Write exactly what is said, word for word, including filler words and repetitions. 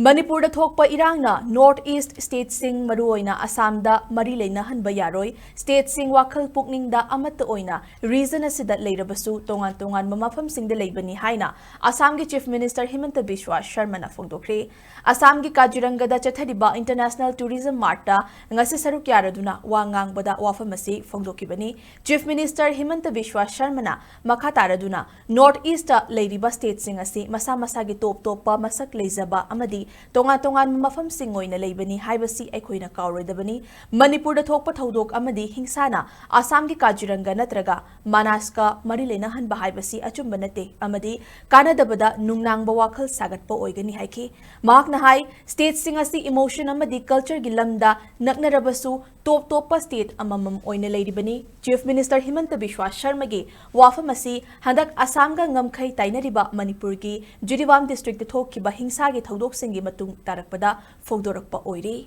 ꯃꯅꯤꯄꯨꯔꯗ ꯊꯣꯛꯄ ꯏꯔꯥꯡꯅ North East stateꯁꯤꯡ, ꯃꯔꯨꯑꯣꯏꯅ ꯑꯁꯥꯝꯗ, ꯃꯔꯤ ꯂꯩꯅꯍꯟꯕ ꯌꯥꯔꯣꯏ꯫ Stateꯁꯤꯡ ꯋꯥꯈꯜ ꯄꯨꯛꯅꯤꯡꯗ ꯑꯃꯠꯇ ꯑꯣꯏꯅ region ꯑꯁꯤꯗ ꯂꯩꯔꯕꯁꯨ, ꯇꯣꯉꯥꯟ ꯇꯣꯉꯥꯟꯕ ꯃꯐꯝꯁꯤꯡꯗ ꯂꯩꯕꯅꯤ ꯍꯥꯏꯅ ꯑꯁꯥꯝꯒꯤ Chief Minister ꯍꯤꯃꯟꯇ ꯕꯤꯁ꯭ꯋꯥ ꯁꯔꯃꯅ ꯐꯣꯡꯗꯣꯛꯈ꯭ꯔꯦ꯫ ꯑꯁꯥꯝꯒꯤ ꯀꯥꯖꯤꯔꯪꯒꯗ ꯆꯠꯊꯔꯤꯕ International Tourism Martꯇ ꯉꯁꯤ ꯁꯔꯨꯛ ꯌꯥꯔꯗꯨꯅ ꯋꯥ ꯉꯥꯡꯕꯗ ꯋꯥꯐꯝ ꯑꯁꯤ ꯐꯣꯡꯗꯣꯛꯈꯤꯕꯅꯤ꯫ Chief Minister ꯍꯤꯃꯟꯇ ꯕꯤꯁ꯭ꯋꯥ ꯁꯔꯃꯅ ꯃꯈꯥ ꯇꯥꯔꯗꯨꯅ North Eastꯇ ꯂꯩꯔꯤꯕ stateꯁꯤꯡ ꯑꯁꯤ ꯃꯁꯥ ꯃꯁꯥꯒꯤ ꯇꯣꯞ ꯇꯣꯞꯄ ꯃꯁꯛ ꯂꯩꯖꯕ ꯑꯃꯗꯤ ꯇꯣꯉꯥꯟ ꯇꯣꯉꯥꯟꯕ ꯃꯐꯝꯁꯤꯡ ꯑꯣꯏꯅ ꯂꯩꯕꯅꯤ ꯍꯥꯏꯕꯁꯤ ꯑꯩꯈꯣꯏꯅ ꯀꯥꯎꯔꯣꯏꯗꯕꯅꯤ꯫ ꯃꯅꯤꯄꯨꯔꯗ ꯊꯣꯛꯄ ꯊꯧꯗꯣꯛ ꯑꯃꯗꯤ ꯍꯤꯡꯁꯥꯅ ꯑꯁꯥꯝꯒꯤ ꯀꯥꯖꯤꯔꯪꯒ ꯅꯠꯇ꯭ꯔꯒ ꯃꯅꯥꯁꯀ ꯃꯔꯤ ꯂꯩꯅꯍꯟꯕ ꯍꯥꯏꯕꯁꯤ ꯑꯆꯨꯝꯕ ꯅꯠꯇꯦ ꯑꯃꯗꯤ ꯀꯥꯟꯅꯗꯕꯗ ꯅꯨꯡꯅꯥꯡꯕ ꯋꯥꯈꯜ ꯁꯥꯒꯠꯄ ꯑꯣꯏꯒꯅꯤ ꯍꯥꯏꯈꯤ꯫ ꯃꯍꯥꯛꯅ ꯍꯥꯏ, stateꯁꯤꯡ ꯑꯁꯤ emotion ꯑꯃꯗꯤ cultureꯒꯤ ꯂꯝꯗ ꯅꯛꯅꯔꯕꯁꯨ, ꯇꯣꯞ ꯇꯣꯞꯄ state ꯑꯃꯃꯝ ꯑꯣꯏꯅ ꯂꯩꯔꯤꯕꯅꯤ꯫ Chief Minister ꯍꯤꯃꯟꯇ ꯕꯤꯁ꯭ꯋꯥ ꯁꯔꯃꯒꯤ ꯋꯥꯐꯝ ꯑꯁꯤ ꯍꯟꯗꯛ ꯑꯁꯥꯝꯒ ꯉꯝꯈꯩ ꯇꯥꯏꯅꯔꯤꯕ ꯃꯅꯤꯄꯨꯔꯒꯤ ꯖꯤꯔꯤꯕꯥꯝ districtꯇ ꯊꯣꯛꯈꯤꯕ ꯍꯤꯡꯁꯥꯒꯤ ꯊꯧꯗꯣꯛꯁꯤꯡꯒꯤ ꯃꯇꯨꯡ ꯇꯥꯔꯛꯄꯗ ꯐꯣꯡꯗꯣꯔꯛꯄ ꯑꯣꯏꯔꯤ꯫